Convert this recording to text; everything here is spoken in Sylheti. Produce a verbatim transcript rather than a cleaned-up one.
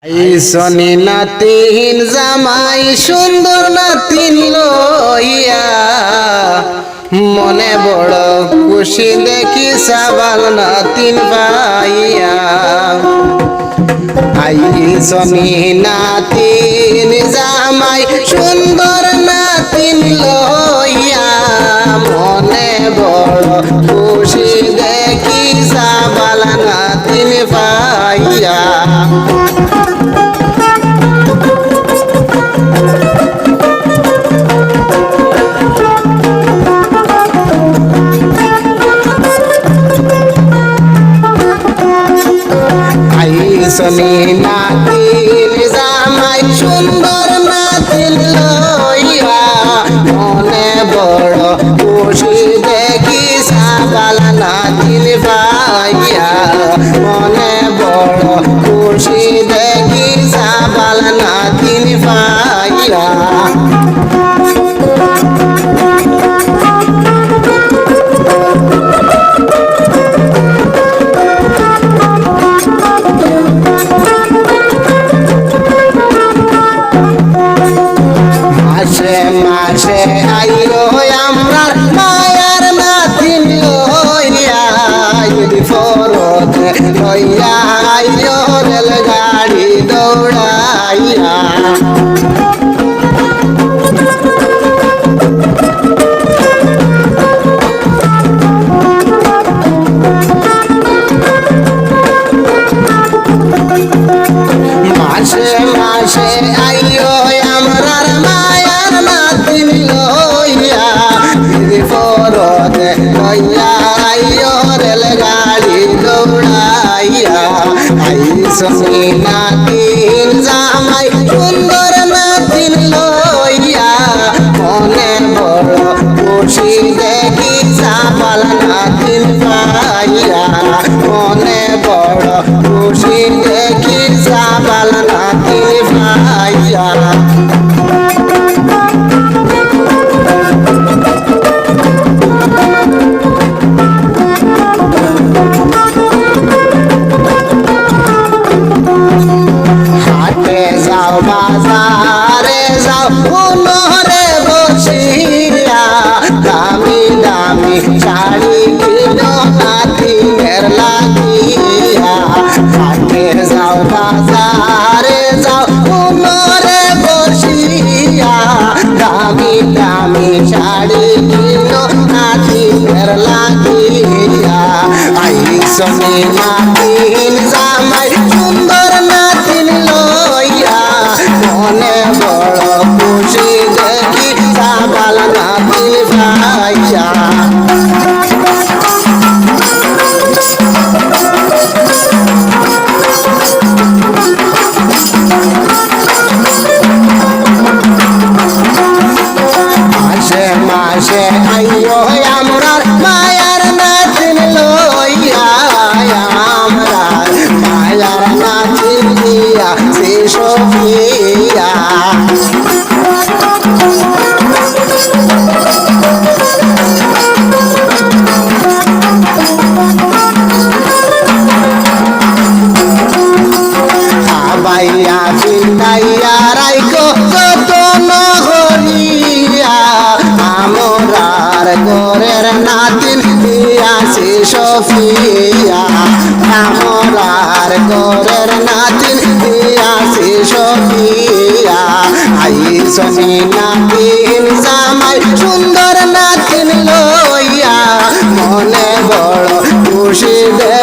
আইসনি নাতিন জামাই সুন্দর নাতিন লইয়া, মনে বড় খুশি দেখি সাবাল নাতিন পাইয়া। আইসনি নাতিন জামাই সুন্দর নাতিন লইয়া, মনে বড় খুশি দেখি সাবাল নাতিন পাইয়া। আইসনি নাতিন জামাই সুন্দর নাতিন লইয়া, মনে বড় খুশি দেখি সাবাল নাতিন পাইয়া, মনে বড় খুশি দেখি সাবাল নাতিন পাইয়া। মাসে মাসে আইও আমরার মায়ার নাতিন লইয়া, ঈদ পরতে লইয়া আইও রেলগাড়ি দৌড়াইয়া। মাসে মাসে আইও আমরার মায়ার নাতিন লইয়া, ঈদ পরতে লইয়া আইও রেলগাড়ি দৌড়াইয়া। আইসনি নাতিন জামাই সুন্দর নাতিন লইয়া, মনে বড় খুশি দেখি সাবাল নাতিন পাইয়া, মনে বড় খুশি দেখি সাবাল নাতিন পাইয়া। হাটে যাও, বাজারে যাও, কোনরে বসিয়া, দামি দামি শাড়ি কিনো নাতিনের লাগিয়া। হাটে যাও, বাজারে যাও, কোনরে বসিয়া, দামি দামি শাড়ি কিনো নাতিনের লাগিয়া। আইসনি নাতিন জামাই সুন্দর নাতিন লইয়া, মনে বড় খুশি দেখি সাবাল নাতিন পাইয়া। মাসে মাসে আইও আমরার মায়ার নাতিন লইয়া, আমরার মায়ার নাতিন দিয়া সে সফিয়া। খাবাইয়া পিন্দাইয়া রাইখো যতন করিয়া, আমরার ঘরের নাতিন দিয়াছি সফিয়া। আমরার ঘরের নাতিন দিয়াছি সফিয়া। আইসনি নাতিন জামাই সুন্দর নাতিন লইয়া, মনে বড় খুশি দে